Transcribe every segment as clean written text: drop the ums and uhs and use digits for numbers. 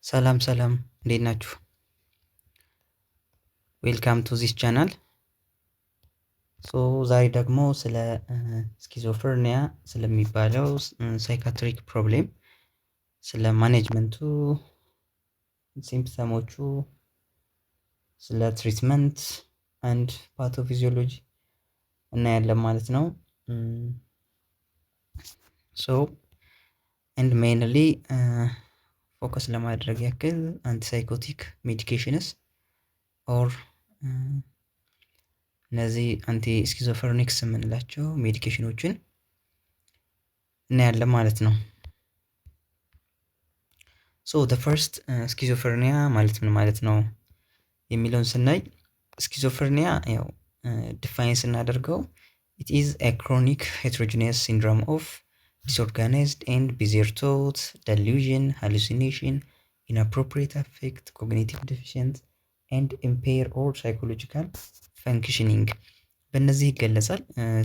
ሰላም ሰላም፣ እንዴት ናችሁ? Welcome to this channel። So ዛሬ ደግሞ ስለ schizophrenia ስለሚባለው psychiatric problem፣ ስለ management ኡ፣ symptom ኦቹ፣ ስለ treatment and pathophysiology እናያለን ማለት ነው። So and mainly focus ለማድረግ ያክል antipsychotic medications or እነዚህ anti schizophrenics የምንላቸው medication ኦችን እናያለን ማለት ነው። So the first schizophrenia ማለት ምን ማለት ነው የሚለውን ስናይ፣ schizophrenia ያው define ስናደርገው it is a chronic heterogeneous syndrome of disorganized and bizarre thought, delusion, hallucination, inappropriate affect, cognitive deficient and impair or psychological functioning በእነዚህ ይገለጻል።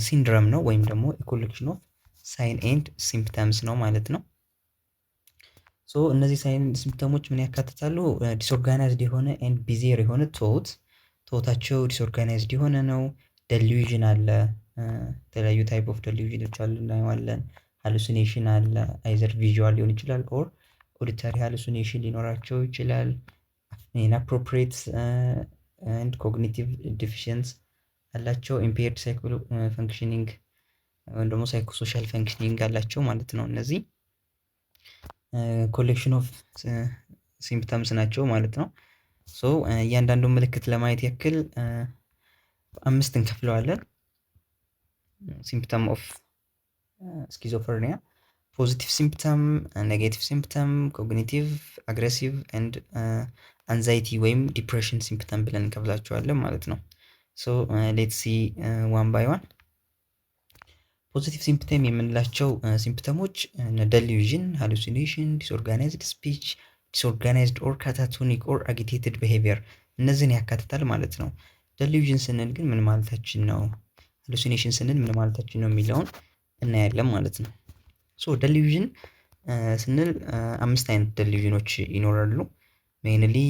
Syndrome ነው ወይም ደግሞ collection of sign and symptoms ነው ማለት ነው። So እነዚህ sign symptom ኦች ምን ያካትታሉ? Disorganized የሆነ and bizarre የሆነ thought፣ thought ኣቸው disorganized የሆነ ነው። Delusion አለ። የተለያዩ type of delusion ኦች አሉ፣ እናየዋለን። Hallucination አለ። Either visual ሊሆን ይችላል or auditory hallucination ሊኖራቸው ይችላል። Inappropriate and cognitive deficiency አላቸው። Impaired psycho functioning ወይም ደግሞ psychosocial functioning አላቸው ማለት ነው። እነዚህ collection of symptoms ናቸው ማለት ነው። So እያንዳንዱን ምልክት ለማየት ያክል አምስት እንከፍለዋለን። Symptom of schizophrenia: positive symptom፣ negative symptom፣ cognitive፣ aggressive and anxiety ወይም depression symptom ብለን እንከፍላቸዋለን ማለት ነው። So let's see one by one። Positive symptom የምንላቸው symptom ኦች delusion፣ hallucination፣ disorganized speech፣ disorganized or catatonic or agitated behavior እነዚህን ያካትታል ማለት ነው። Delusion ስንል ግን ምን ማለታችን ነው? Hallucination ስንል ምን ማለታችን ነው የሚለውን እናያለን ማለት ነው። So delusion ስንል አምስት አይነት delusion ኦች ይኖራሉ። Mainly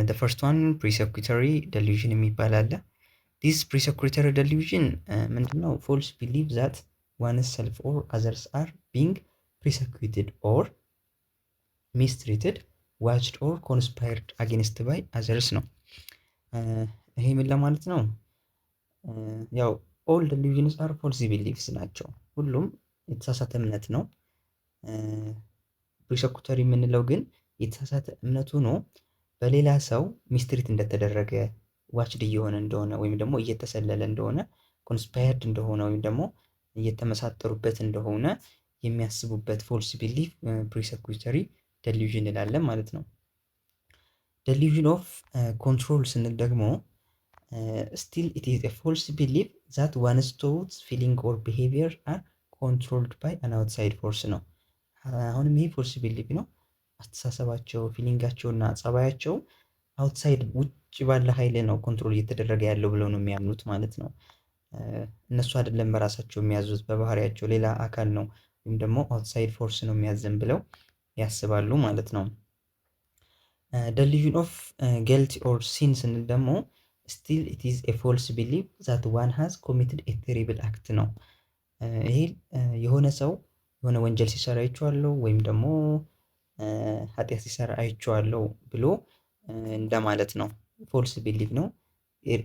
the first one persecutory delusion የሚባል አለ። This persecutory delusion ምንድነው? False belief that one's self or others are being persecuted or mistreated, watched or conspired against by others ነው። ይሄ ምን ለማለት ነው? ያው all delusions are false beliefs ናቸው። ሁሉም የተሳሳተ እምነት ነው። Persecutory የምንለው ግን የተሳሳተ እምነት ሆኖ በሌላ ሰው mistreat እንደተደረገ፣ watched እየሆነ እንደሆነ ወይም ደግሞ እየተሰለለ እንደሆነ፣ conspired እንደሆነ ወይም ደግሞ እየተመሳጠሩበት እንደሆነ የሚያስቡበት false belief persecutory delusion እንላለን ማለት ነው። Delusion of control ስንል ደግሞ still it is a false belief that one's thoughts, feeling or behavior are controlled by an outside force ነው። አሁንም ይሄ false belief ነው። አስተሳሰባቸው፣ feeling ኣቸው እና ጸባያቸው outside ውጭ ባለ ኃይል ነው control እየተደረገ ያለው ብለው ነው የሚያምኑት ማለት ነው። እነሱ አይደለም በራሳቸው የሚያዙት፣ በባህሪያቸው ሌላ አካል ነው ወይም ደግሞ outside force ነው የሚያዘን ብለው ያስባሉ ማለት ነው። Delusion of guilt or sin ስንል ደግሞ still it is a false belief that one has committed a terrible act ነው። ይሄ የሆነ ሰው የሆነ ወንጀል ሲሰራ አይቼዋለሁ ወይም ደግሞ ኃጢአት ሲሰራ አይቼዋለሁ ብሎ እንደማለት ነው። False belief ነው።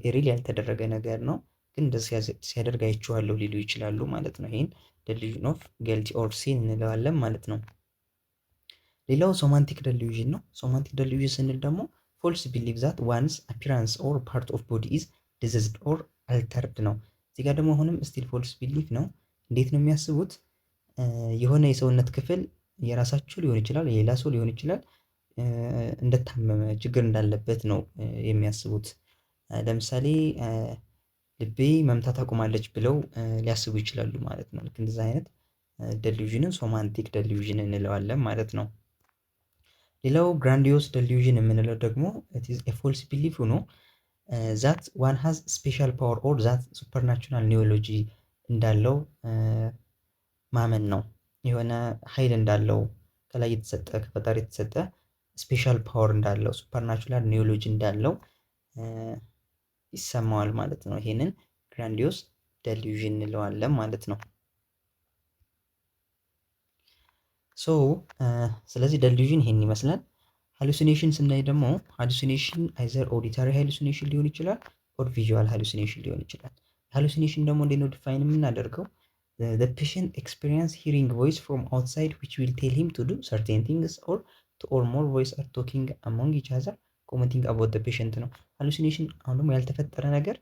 Real ያልተደረገ ነገር ነው። ግን እንደዚህ ሲያደርግ አይቼዋለሁ ሊሉ ይችላሉ ማለት ነው። ይሄን delusion of guilty or sin እንለዋለን ማለት ነው። ሌላው somatic delusion ነው። Somatic delusion ስንል ደግሞ false belief that one's appearance or part of body is diseased or altered ነው። እዚህ ጋር ደግሞ አሁንም still false belief ነው። እንዴት ነው የሚያስቡት? የሆነ የሰውነት ክፍል የራሳቸው ሊሆን ይችላል፣ የሌላ ሰው ሊሆን ይችላል፣ እንደታመመ፣ ችግር እንዳለበት ነው የሚያስቡት። ለምሳሌ ልቤ መምታት አቁማለች ብለው ሊያስቡ ይችላሉ ማለት ነው። ልክ እንደዛ አይነት delusion ን somatic delusion እንለዋለን ማለት ነው። ሌላው grandiose delusion የምንለው ደግሞ it is a false belief ሆኖ that one has special power or that supernatural knowledge እንዳለው ማመን ነው። የሆነ ሀይል እንዳለው፣ ከላይ የተሰጠ፣ ከፈጣሪ የተሰጠ special power እንዳለው special power እንዳለው፣ supernatural knowledge እንዳለው ይሰማዋል ማለት ነው። ይሄንን grandiose delusion እንለዋለን ማለት ነው። So ስለዚህ delusion ይሄን ይመስላል። Hallucination ስናይ ደግሞ hallucination either auditory hallucination ሊሆን ይችላል or visual hallucination ሊሆን ይችላል። Hallucination ደግሞ እንዴት ነው define የምናደርገው? The patient experience hearing voice from outside which will tell him to do certain things, or two or more voice are talking among each other, commenting about the patient ነው። Hallucination አሁን ደግሞ ያልተፈጠረ ነገር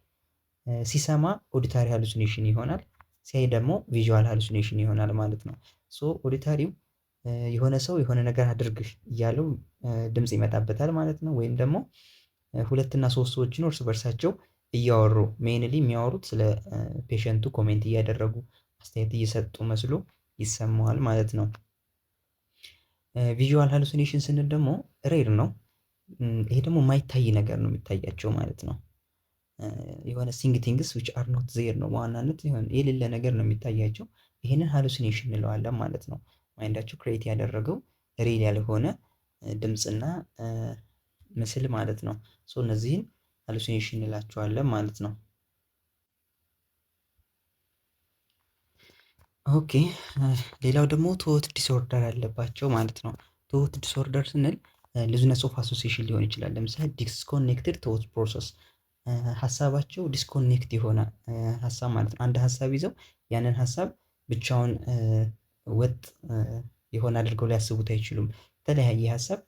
ሲሰማ auditory hallucination ይሆናል። ሲያይ ደግሞ visual hallucination ይሆናል ማለት ነው። So auditory ው የሆነ ሰው የሆነ ነገር አድርግ እያለው ድምጽ ይመጣበታል ማለት ነው። ወይም ደግሞ ሁለትና ሶስት ሰዎችን እርስ በርሳቸው እያወሩ፣ mainly የሚያወሩት ስለ patient ኡ comment እያደረጉ፣ አስተያየት እየሰጡ መስሎ ይሰማዋል ማለት ነው። Visual hallucination ስንል ደግሞ rare ነው። ይሄ ደግሞ የማይታይ ነገር ነው የሚታያቸው ማለት ነው። የሆነ seeing things which are not there ነው። በዋናነት የሌለ ነገር ነው የሚታያቸው። ይሄንን hallucination እንለዋለን ማለት ነው። Mind ኣቸው create ያደረገው real ያልሆነ ድምፅና ምስል ማለት ነው። So እነዚህን hallucination እንላቸዋለን ማለት ነው። Okay፣ ሌላው ደግሞ thought disorder ያለባቸው ማለት ነው። Thought disorder ስንል looseness of association ሊሆን ይችላል። ለምሳሌ disconnected thought process፣ ሀሳባቸው disconnect የሆነ ሀሳብ ማለት ነው። አንድ ሀሳብ ይዘው ያንን ሀሳብ ብቻውን ወጥ የሆነ አድርገው ሊያስቡት አይችሉም። የተለያየ ሀሳብ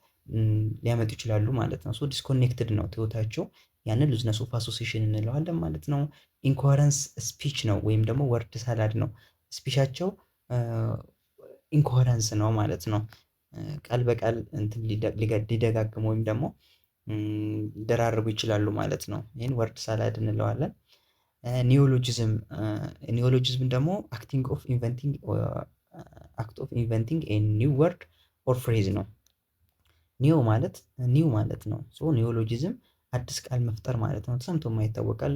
ሊያመጡ ይችላሉ ማለት ነው። So disconnected ነው thought ኣቸው፣ ያንን looseness of association እንለዋለን ማለት ነው። Incoherence speech ነው ወይም ደግሞ word salad ነው። Speech ኣቸው incoherence ነው ማለት ነው። ቃል በቃል እንትን ሊደጋግሙ ወይም ደግሞ ሊደራርቡ ይችላሉ ማለት ነው። ይህን word salad እንለዋለን። Neologism፣ neologism ደግሞ acting of inventing act of inventing a new word or phrase ነው። Neo ማለት new ማለት ነው። So neologism አዲስ ቃል መፍጠር ማለት ነው። ተሰምቶ የማይታወቅ ቃል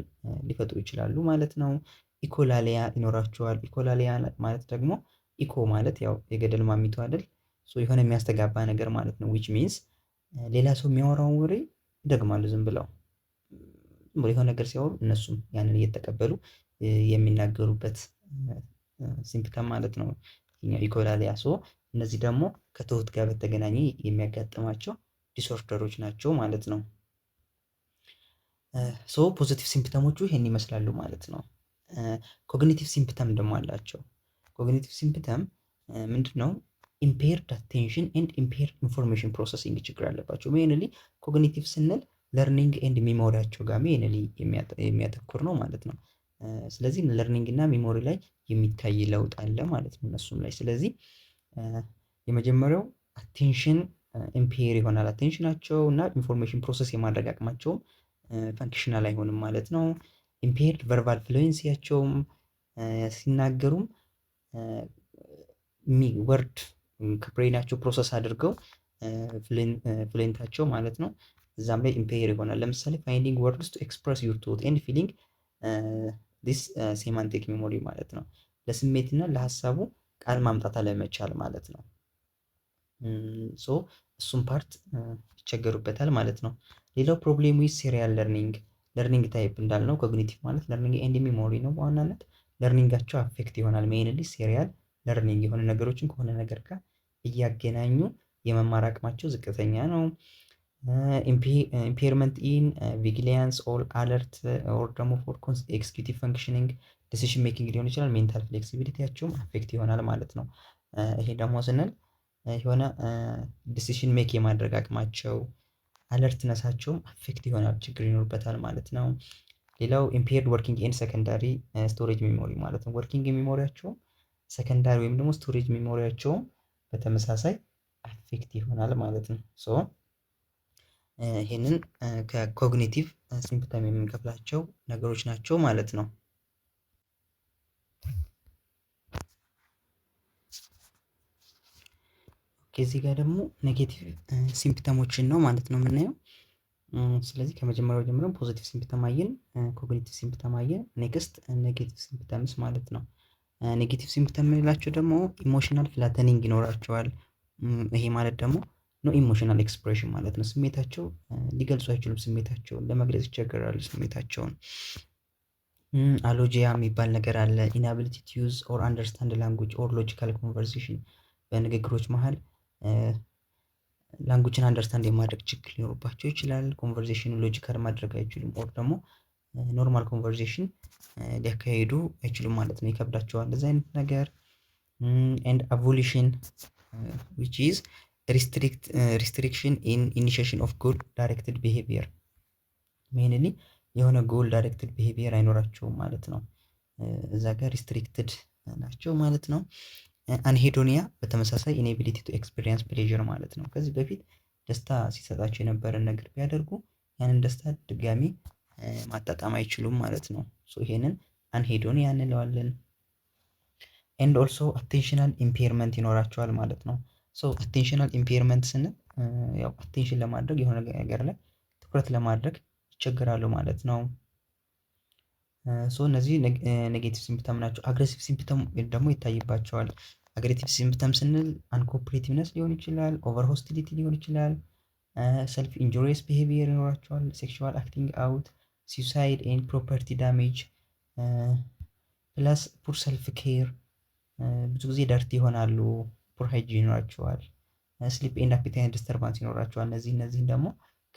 ሊፈጥሩ ይችላሉ ማለት ነው። Echolalia ይኖራቸዋል። Echolalia ማለት ደግሞ echo ማለት ያው የገደል ማሚቶ አይደል? So የሆነ የሚያስተጋባ ነገር ማለት ነው። Which means ሌላ ሰው የሚያወራውን ወሬ ይደግማሉ። ዝም ብለው የሆነ ነገር ሲያወሩ እነሱም ያንን እየተቀበሉ የሚናገሩበት symptom ማለት ነው echolalia። So እነዚህ ደግሞ ከ thought ጋር በተገናኘ የሚያጋጥማቸው disorder ኦች ናቸው ማለት ነው። So positive symptom ኦቹ ይሄን ይመስላሉ ማለት ነው። Cognitive symptom ደግሞ አላቸው። Cognitive symptom ምንድን ነው? Impaired attention and impaired information processing ችግር አለባቸው። Mainly cognitive ስንል learning and memory ያቸው ጋር mainly የሚያተኩር ነው ማለት ነው። ስለዚህ learning እና memory ላይ የሚታይ ለውጥ አለ ማለት ነው እነሱም ላይ። ስለዚህ የመጀመሪያው attention impair ይሆናል፣ attention ኣቸው እና information process የማድረግ አቅማቸውም functional አይሆንም ማለት ነው። Impaired verbal fluency ያቸውም፣ ሲናገሩም word ከ brain ኣቸው process አድርገው fluent ኣቸው ማለት ነው እዛም ላይ impair ይሆናል። ለምሳሌ finding words to express your thought and feeling, this semantic memory ማለት ነው። ለስሜትና ለሀሳቡ ቃል ማምጣት አለመቻል ማለት ነው። So እሱም part ይቸገሩበታል ማለት ነው። ሌላው problem with serial learning፣ learning type እንዳልነው cognitive ማለት learning and memory ነው። በዋናነት learning ኣቸው affect ይሆናል። Mainly serial learning፣ የሆነ ነገሮችን ከሆነ ነገር ጋር እያገናኙ የመማር አቅማቸው ዝቅተኛ ነው። Impairment in vigilance or alert or ደግሞ for executive functioning, decision making ሊሆን ይችላል። Mental flexibility ያቸውም affect ይሆናል ማለት ነው። ይሄ ደግሞ ስንል የሆነ decision make የማድረግ አቅማቸው፣ alertness ኣቸውም affect ይሆናል፣ ችግር ይኖርበታል ማለት ነው። ሌላው impaired working and secondary storage memory ማለት ነው። Working memory ያቸውም secondary ወይም ደግሞ storage memory ያቸውም በተመሳሳይ affect ይሆናል ማለት ነው። So ይሄንን ከ cognitive symptom የምንከፍላቸው ነገሮች ናቸው ማለት ነው። እዚህ ጋር ደግሞ negative symptom ኦችን ነው ማለት ነው የምናየው። ስለዚህ ከመጀመሪያው ጀምረን positive symptom አየን፣ cognitive symptom አየን። Next negative symptoms ማለት ነው። Negative symptom የምንላቸው ደግሞ emotional flattening ይኖራቸዋል። ይሄ ማለት ደግሞ No emotional expression ማለት ነው። ስሜታቸው ሊገልጹ አይችሉም። ስሜታቸውን ለመግለጽ ይቸገራሉ። ስሜታቸውን። Alogia የሚባል ነገር አለ። Inability to use or understand language or logical conversation፣ በንግግሮች መሀል language ን understand የማድረግ ችግር ሊኖርባቸው ይችላል። Conversation ኑ logical ማድረግ አይችሉም። Or ደግሞ normal conversation ሊያካሂዱ አይችሉም ማለት ነው። ይከብዳቸዋል እንደዚህ አይነት ነገር። And avolition, which is restriction in initiation of goal directed behavior። Mainly የሆነ goal directed behavior አይኖራቸውም ማለት ነው። እዛ ጋር restricted ናቸው ማለት ነው። Anhedonia በተመሳሳይ inability to experience pleasure ማለት ነው። ከዚህ በፊት ደስታ ሲሰጣቸው የነበረን ነገር ቢያደርጉ ያንን ደስታ ድጋሚ ማጣጣም አይችሉም ማለት ነው። So ይሄንን anhedonia እንለዋለን። And also attentional impairment ይኖራቸዋል ማለት ነው። So attentional impairment ስንል ያው attention ለማድረግ፣ የሆነ ነገር ላይ ትኩረት ለማድረግ ይቸገራሉ ማለት ነው። So እነዚህ negative symptom ናቸው። Aggressive symptom ደግሞ ይታይባቸዋል። Aggressive symptom ስንል uncooperativeness ሊሆን ይችላል፣ over hostility ሊሆን ይችላል፣ self injurious behavior ይኖራቸዋል፣ sexual acting out፣ suicide and property damage፣ plus poor self care፣ ብዙ ጊዜ dirty ይሆናሉ፣ poor hygiene ይኖራቸዋል፣ sleep and appetite disturbance ይኖራቸዋል። እነዚህን ደግሞ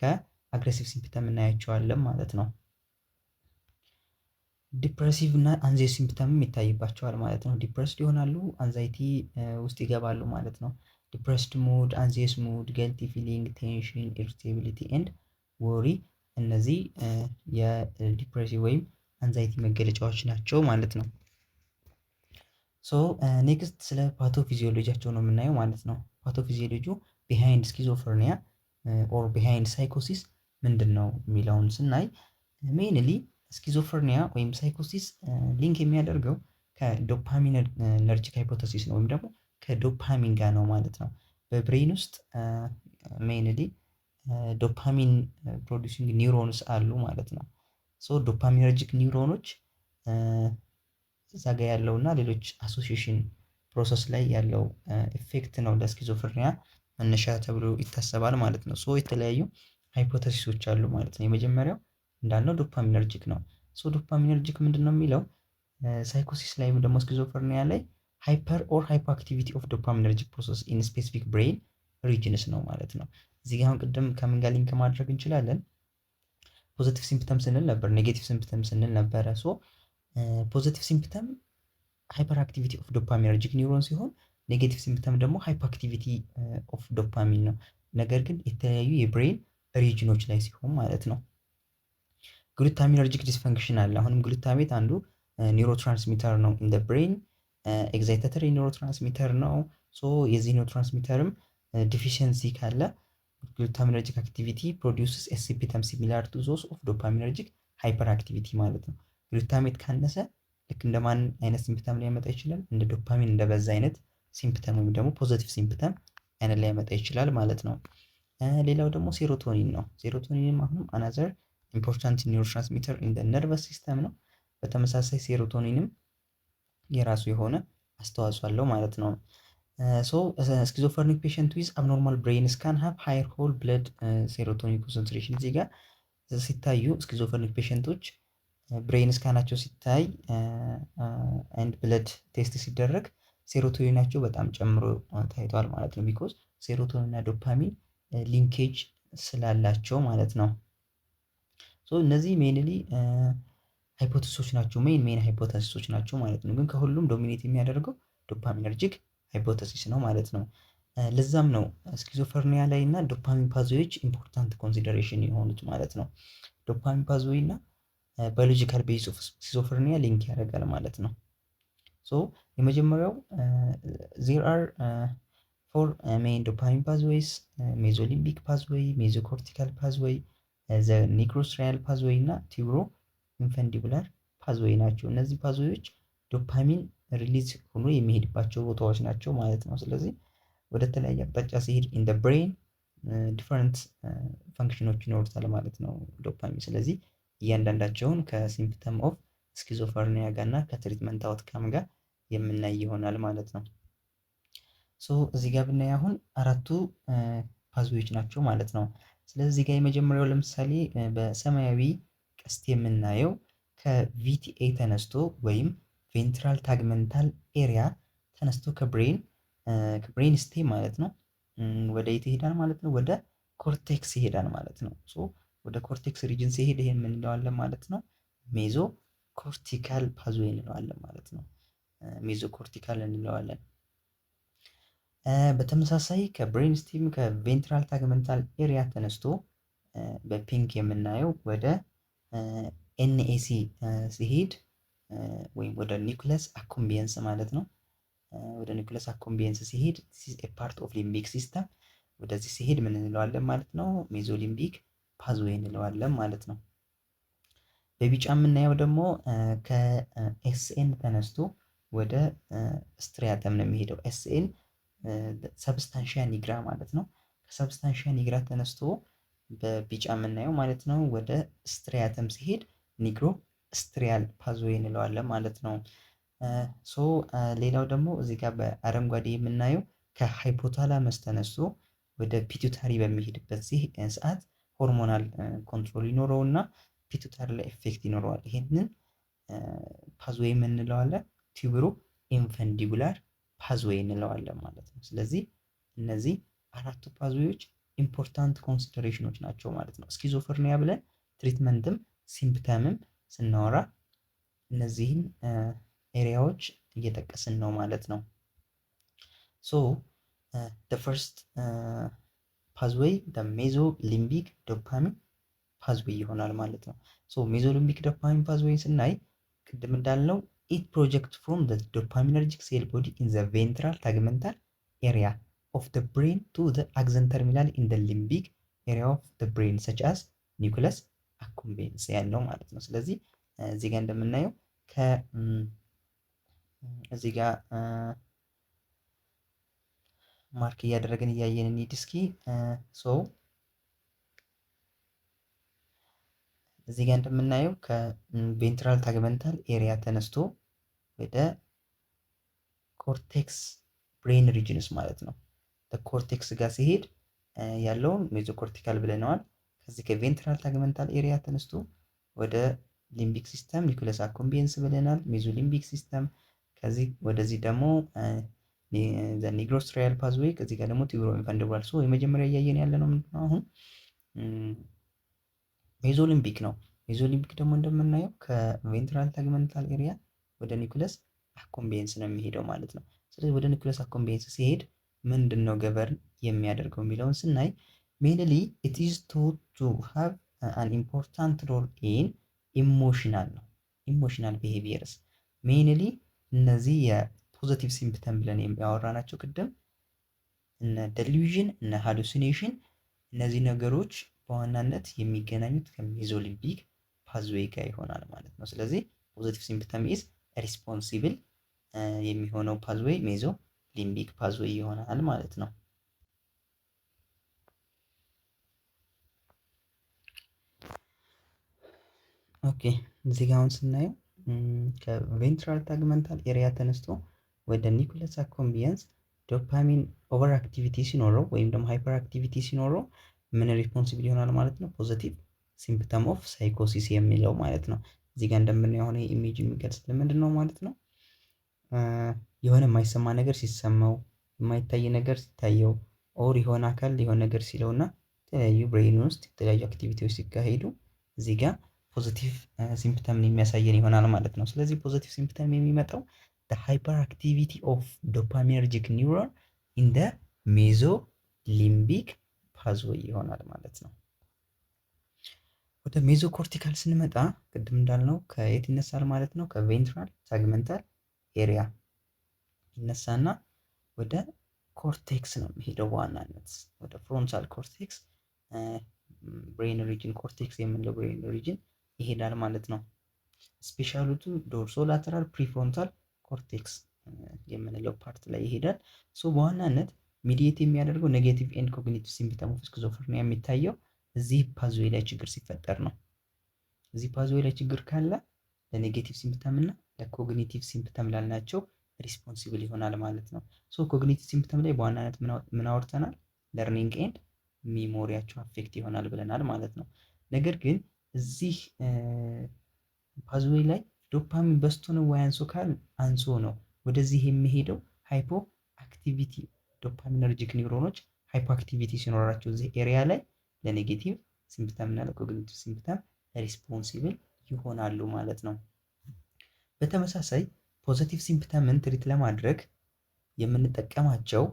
ከ aggressive symptom እናያቸዋለን ማለት ነው። Depressive እና anxious symptom ም ይታይባቸዋል ማለት ነው። Depressed ይሆናሉ፣ anxiety ውስጥ ይገባሉ ማለት ነው። Depressed mood፣ anxious mood፣ guilty feeling፣ tension፣ irritability and worry፣ እነዚህ የ depressive ወይም anxiety መገለጫዎች ናቸው ማለት ነው። So next ስለ pathophysiology ያቸው ነው የምናየው ማለት ነው። Pathophysiology behind schizophrenia or behind psychosis ምንድን ነው የሚለውን ስናይ mainly schizophrenia ወይም psychosis link የሚያደርገው ከ dopaminergic hypothesis ነው ወይም ደግሞ ከዶፓሚን ጋር ነው ማለት ነው። በ brain ውስጥ mainly dopamine producing neurons አሉ ማለት ነው። So dopaminergic neuron ኖች እዛ ጋ ያለው እና ሌሎች association process ላይ ያለው effect ነው ለ schizophrenia መነሻ ተብሎ ይታሰባል ማለት ነው። So የተለያዩ hypothesis ኦች አሉ ማለት ነው። የመጀመሪያው እንዳልነው dopaminergic ነው። So dopaminergic ምንድን ነው የሚለው፣ psychosis ላይ ወይም ደግሞ schizophrenia ላይ hyper or hypoactivity of dopaminergic process in specific brain regions ነው ማለት ነው። እዚህ ጋር አሁን ቅድም ከምን ጋር link ማድረግ እንችላለን? Positive symptom ስንል ነበር፣ negative symptom ስንል ነበረ። So positive symptom hyperactivity of dopaminergic neuron ሲሆን negative symptom ደግሞ hypoactivity of dopamine ነው። ነገር ግን የተለያዩ የ brain region ኖች ላይ ሲሆን ማለት ነው። Glutaminergic dysfunction አለ። አሁንም glutamate አንዱ neurotransmitter ነው in brain፣ excitatory neurotransmitter ነው። So የዚህ neurotransmitter ም deficiency ካለ glutaminergic activity produces a symptom similar to those of dopaminergic hyperactivity ማለት ነው። Glutamate ካነሰ ልክ እንደማን አይነት symptom ሊያመጣ ይችላል? እንደ ዶፓሚን እንደበዛ አይነት symptom ወይም ደግሞ positive symptom አይነት ሊያመጣ ይችላል ማለት ነው። ሌላው ደግሞ serotonin ነው። Serotonin ም አሁንም another important neurotransmitter in nervous system ነው። በተመሳሳይ serotonin ም የራሱ የሆነ አስተዋጽኦ አለው ማለት ነው። So schizophrenic patient with abnormal brain scan have higher whole blood serotonin concentration። እዚህ ጋር ሲታዩ schizophrenic patient ኦች brain scan ናቸው ሲታይ and blood test ሲደረግ serotonin ናቸው በጣም ጨምሮ ታይቷል ማለት ነው። Because serotonin እና dopamine linkage ስላላቸው ማለት ነው። So እነዚህ mainly hypothesis ኦች ናቸው፣ main hypothesis ኦች ናቸው ማለት ነው። ግን ከሁሉም dominate የሚያደርገው dopaminergic hypothesis ነው ማለት ነው። ለዛም ነው schizophrenia ላይ እና dopamine pathway ዎች important consideration የሆኑት ማለት ነው። Dopamine pathway እና biological base of schizophrenia link ያደርጋል ማለት ነው። So የመጀመሪያው there are four main dopamine pathways: mesolimbic pathway፣ mesocortical pathway፣ the nigrostriatal pathway እና tuberoinfundibular pathway ናቸው። እነዚህ pathway ዎች dopamine release ሆኖ የሚሄድባቸው ቦታዎች ናቸው ማለት ነው። ስለዚህ ወደ ተለያየ አቅጣጫ ሲሄድ in the brain different function ኖች ይኖሩታል ማለት ነው ዶፓሚን። ስለዚህ እያንዳንዳቸውን ከ symptom of schizophrenia ጋር እና ከ treatment outcome ጋር የምናይ ይሆናል ማለት ነው። So እዚህ ጋር ብናይ አሁን አራቱ pathway ዎች አሉ። Mesolimbic pathway፣ pathway ዎች ናቸው ማለት ነው። ስለዚህ ጋር የመጀመሪያው ለምሳሌ በሰማያዊ ቀስት የምናየው ከ VTA ተነስቶ ወይም ventral tegmental area ተነስቶ ከ brain stem ማለት ነው ወደ የት ይሄዳል ማለት ነው? ወደ cortex ይሄዳል ማለት ነው። So ወደ cortex region ሲሄድ ይሄን ምን እንለዋለን ማለት ነው? Mesocortical pathway እንለዋለን ማለት ነው። Mesocortical እንለዋለን። በተመሳሳይ ከ brain stem ከ ventral tegmental area ተነስቶ በ pink የምናየው ወደ NAc ሲሄድ ወይም ወደ nucleus accumbens ማለት ነው። ወደ nucleus accumbens ሲሄድ part of limbic system፣ ወደዚህ ሲሄድ ምን እንለዋለን ማለት ነው? Mesolimbic pathway እንለዋለን ማለት ነው። በቢጫ የምናየው ደግሞ ከ SN ተነስቶ ወደ striatum ነው የሚሄደው። SN substantia nigra ማለት ነው። ከ substantia nigra ተነስቶ በቢጫ የምናየው ማለት ነው ወደ striatum ሲሄድ nigrostriatal pathway እንለዋለን ማለት ነው። So ሌላው ደግሞ እዚህ ጋር በአረንጓዴ የምናየው ከ hypothalamus ተነስቶ ወደ pituitary በሚሄድበት ሰዓት hormonal control ይኖረው እና pituitary ላይ effect ይኖረዋል። ይሄንን pathway የምንለዋለን tuberoinfundibular pathway እንለዋለን ማለት ነው። ስለዚህ እነዚህ አራቱ pathway ዎች important consideration ኖች ናቸው ማለት ነው። Schizophrenia ብለን treatment ም symptom ም ስናወራ እነዚህን area ዎች እየጠቀስን ነው ማለት ነው። So first pathway mesolimbic dopamine pathway ይሆናል ማለት ነው። So mesolimbic dopamine pathway ስናይ ቅድም እንዳልነው it project from the dopaminergic cell body in the ventral tegmental area of the brain to the axon terminal in the limbic area of the brain, such as nucleus accumbens ያለው ማለት ነው። ስለዚህ እዚህ ጋር እንደምናየው ከ እዚህ ጋር mark እያደረግን እያየን እንሂድ እስኪ። So እዚህ ጋር እንደምናየው ከ ventral tegmental area ተነስቶ ወደ cortex brain regions ማለት ነው። Cortex ጋር ሲሄድ ያለውን mesocortical ብለነዋል። ከዚህ ከ ventral tegmental area ተነስቶ ወደ limbic system nucleus accumbens ብለናል። Mesolimbic system፣ ከዚህ ወደዚህ ደግሞ nigrostriatal pathway፣ ከዚህ ጋር ደግሞ tuberoinfundibular። So የመጀመሪያ እያየን ያለ ነው ምንድነው አሁን? Mesolimbic ነው። Mesolimbic ደግሞ እንደምናየው ከ ventral tegmental area ወደ nucleus accumbens ነው የሚሄደው ማለት ነው። ስለዚህ ወደ nucleus accumbens ሲሄድ ምንድን ነው govern የሚያደርገው የሚለውን ስናይ mainly it is to have an important role in emotional ነው፣ emotional behaviors። Mainly እነዚህ የ positive symptom ብለን ያወራናቸው ቅድም እነ delusion እነ hallucination፣ እነዚህ ነገሮች በዋናነት የሚገናኙት ከ mesolimbic pathway ጋር ይሆናል ማለት ነው። ስለዚህ positive symptom is responsible የሚሆነው pathway mesolimbic pathway ይሆናል ማለት ነው። Okay፣ እዚህ ጋር አሁን ስናየው ከ ventral tegmental area ተነስቶ ወደ nucleus accumbens dopamine over activity ሲኖረው ወይም ደግሞ hyperactivity ሲኖረው ምን responsible ይሆናል ማለት ነው? Positive symptom of psychosis የሚለው ማለት ነው። እዚህ ጋር እንደምናየው የሆነ image የሚገልጽልን ምንድን ነው ማለት ነው? የሆነ የማይሰማ ነገር ሲሰማው፣ የማይታይ ነገር ሲታየው፣ or የሆነ አካል የሆነ ነገር ሲለውና የተለያዩ brain ውስጥ የተለያዩ activity ዎች ሲካሄዱ እዚህ ጋር positive symptom ን የሚያሳየን ይሆናል ማለት ነው። ስለዚህ positive symptom የሚመጣው hyperactivity of dopaminergic neuron in the mesolimbic pathway ይሆናል ማለት ነው። ወደ mesocortical ስንመጣ ቅድም እንዳልነው ከየት ይነሳል ማለት ነው? ከ ventral tegmental area ይነሳና ወደ cortex ነው የሚሄደው፣ በዋናነት ወደ frontal cortex brain region፣ cortex የምንለው brain region ይሄዳል ማለት ነው። Specially to dorsolateral prefrontal cortex የምንለው part ላይ ይሄዳል። So በዋናነት mediate የሚያደርገው negative and cognitive symptom of schizophrenia የሚታየው እዚህ pathway ላይ ችግር ሲፈጠር ነው። እዚህ pathway ላይ ችግር ካለ ለ negative symptom እና ለ cognitive symptom ላልናቸው responsible ይሆናል ማለት ነው። So cognitive symptom ላይ በዋናነት ምን አውርተናል? Learning and Memory ያቸው affect ይሆናል ብለናል ማለት ነው። ነገር ግን እዚህ pathway ላይ ዶፓሚን በዝቶ ነው ወይ አንሶ ካል አንሶ ነው ወደዚህ የሚሄደው። Hypoactivity፣ dopaminergic neuron ኖች hypoactivity ሲኖራቸው እዚህ area ላይ ለ negative symptom እና ለ cognitive symptom responsible ይሆናሉ ማለት ነው። በተመሳሳይ positive symptom ን treat ለማድረግ የምንጠቀማቸው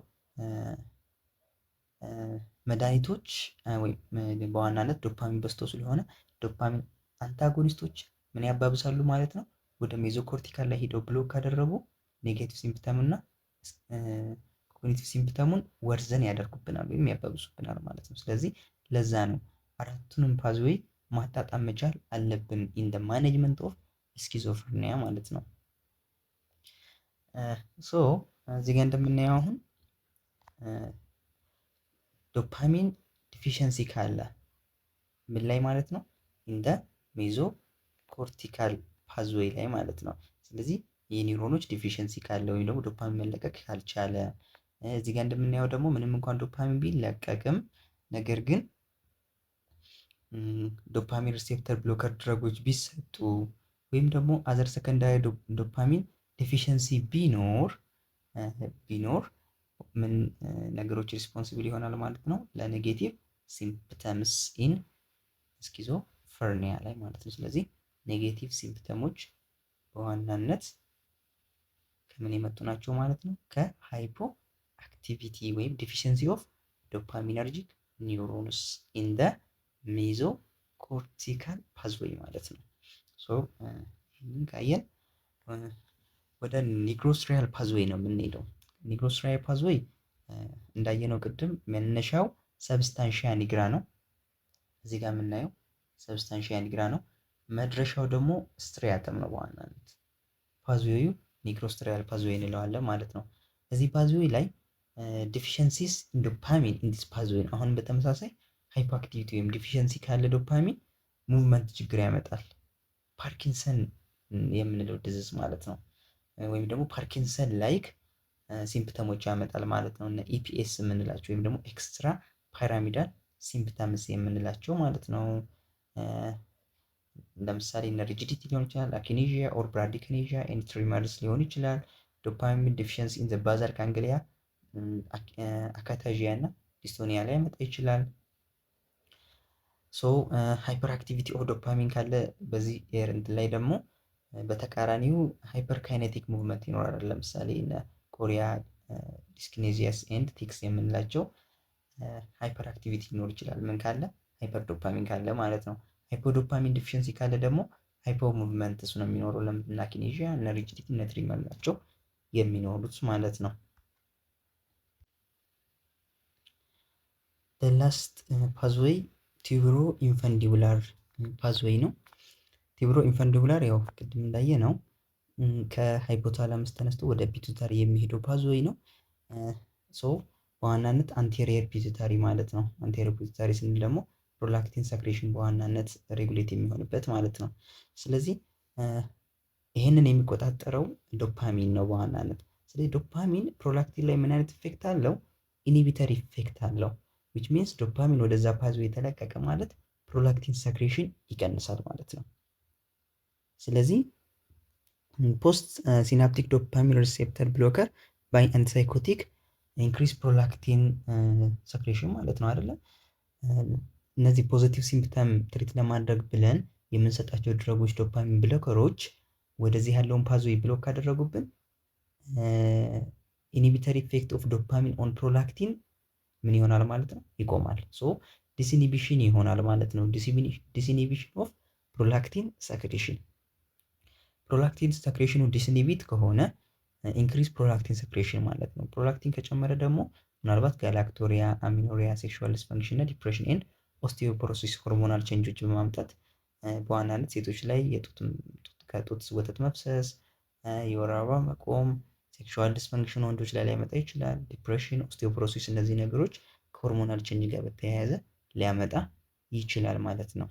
መድኃኒቶች ወይም በዋናነት ዶፓሚን በዝቶ ስለሆነ dopamine antagonist ኦች ምን ያባብሳሉ ማለት ነው? ወደ mesocortical ላይ ሄደው block ካደረጉ negative symptom እና cognitive symptom ኡን worsen ያደርጉብናል ወይም ያባብሱብናል ማለት ነው። ስለዚህ ለዛ ነው አራቱንም pathway ማጣጣም መቻል አለብን in the management of schizophrenia ማለት ነው። So እዚህ ጋር እንደምናየው አሁን dopamine deficiency ካለ ምን ላይ ማለት ነው? In the mesocortical pathway ላይ ማለት ነው። ስለዚህ የ neuron ኖች deficiency ካለ ወይም ደግሞ ዶፓሚን መለቀቅ ካልቻለ፣ እዚህ ጋር እንደምናየው ደግሞ ምንም እንኳን ዶፓሚን ቢለቀቅም ነገር ግን dopamine receptor blocker drug ኦች ቢሰጡ ወይም ደግሞ other secondary dopamine deficiency ቢኖር ምን ነገሮች responsible ይሆናል ማለት ነው ለ negative symptoms in schizophrenia ላይ ማለት ነው። ስለዚህ negative symptom ኦች በዋናነት ከምን የመጡ ናቸው ማለት ነው? ከ hypoactivity ወይም deficiency of dopaminergic neurons in the mesocortical pathway ማለት ነው። So ይህንን ካየን ወደ nigrostriatal pathway ነው የምንሄደው። Nigrostriatal pathway እንዳየነው ቅድም መነሻው substantia nigra ነው። እዚህ ጋር የምናየው substantia nigra ነው። መድረሻው ደግሞ striatum ነው። በዋናነት pathway ዩ nigrostriatal pathway እንለዋለን ማለት ነው። እዚህ pathway ላይ deficiencies dopamine in this pathway ነው። አሁን በተመሳሳይ hypoactivity ወይም deficiency ካለ dopamine movement ችግር ያመጣል። Parkinson የምንለው disease ማለት ነው። ወይም ደግሞ Parkinson like symptom ኦች ያመጣል ማለት ነው። እና EPS የምንላቸው ወይም ደግሞ extrapyramidal symptoms የምንላቸው ማለት ነው። ለምሳሌ እነ rigidity ሊሆን ይችላል፣ akinesia or bradykinesia and tremors ሊሆን ይችላል። Dopamine deficiency in the basal ganglia akathisia እና dystonia ሊያመጣ ይችላል። So hyperactivity of dopamine ካለ በዚህ እንትን ላይ ደግሞ በተቃራኒው hyperkinetic movement ይኖራል። ለምሳሌ እነ chorea፣ dyskinesias and tics የምንላቸው hyperactivity ሊኖር ይችላል። ምን ካለ? Hyper dopamine ካለ ማለት ነው። Hypodopamine deficiency ካለ ደግሞ hypo movement እሱ ነው የሚኖረው። ለምንድን akinesia እነ rigidity እነ tremor ናቸው የሚኖሩት ማለት ነው። Last pathway tuberoinfundibular pathway ነው። Tuberoinfundibular ያው ቅድም እንዳየነው ከ hypothalamus ተነስቶ ወደ pituitary የሚሄደው pathway ነው። So በዋናነት anterior pituitary ማለት ነው። Anterior pituitary ስንል ደግሞ prolactin secretion በዋናነት regulate የሚሆንበት ማለት ነው። ስለዚህ ይህንን የሚቆጣጠረው ዶፓሚን ነው በዋናነት። ስለዚህ dopamine prolactin ላይ ምን አይነት effect አለው? Inhibitory effect አለው። Which means dopamine ወደዛ pathway የተለቀቀ ማለት prolactin secretion ይቀንሳል ማለት ነው። ስለዚህ postsynaptic dopamine receptor blocker by antipsychotic increase prolactin secretion ማለት ነው አይደለ? እነዚህ positive symptom treat ለማድረግ ብለን የምንሰጣቸው drug ኦች dopamine blocker ኦች ወደዚህ ያለውን pathway block ካደረጉብን inhibitory effect of dopamine on prolactin ምን ይሆናል ማለት ነው? ይቆማል። So disinhibition ይሆናል ማለት ነው። Disinhibition of prolactin secretion። Prolactin secretion ኑ disinhibit ከሆነ increase prolactin secretion ማለት ነው። Prolactin ከጨመረ ደግሞ ምናልባት galactorrhea፣ amenorrhea፣ sexual dysfunction እና depression and osteoporosis hormonal change ኦች በማምጣት በዋናነት ሴቶች ላይ ከጡት ወተት መፍሰስ፣ የወር አበባ መቆም፣ sexual dysfunction ወንዶች ላይ ሊያመጣ ይችላል። Depression፣ osteoporosis እነዚህ ነገሮች ከ hormonal change ጋር በተያያዘ ሊያመጣ ይችላል ማለት ነው።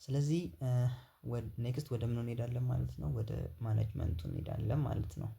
ስለዚህ next ወደ ምን እንሄዳለን ማለት ነው? ወደ management ኡ እንሄዳለን ማለት ነው።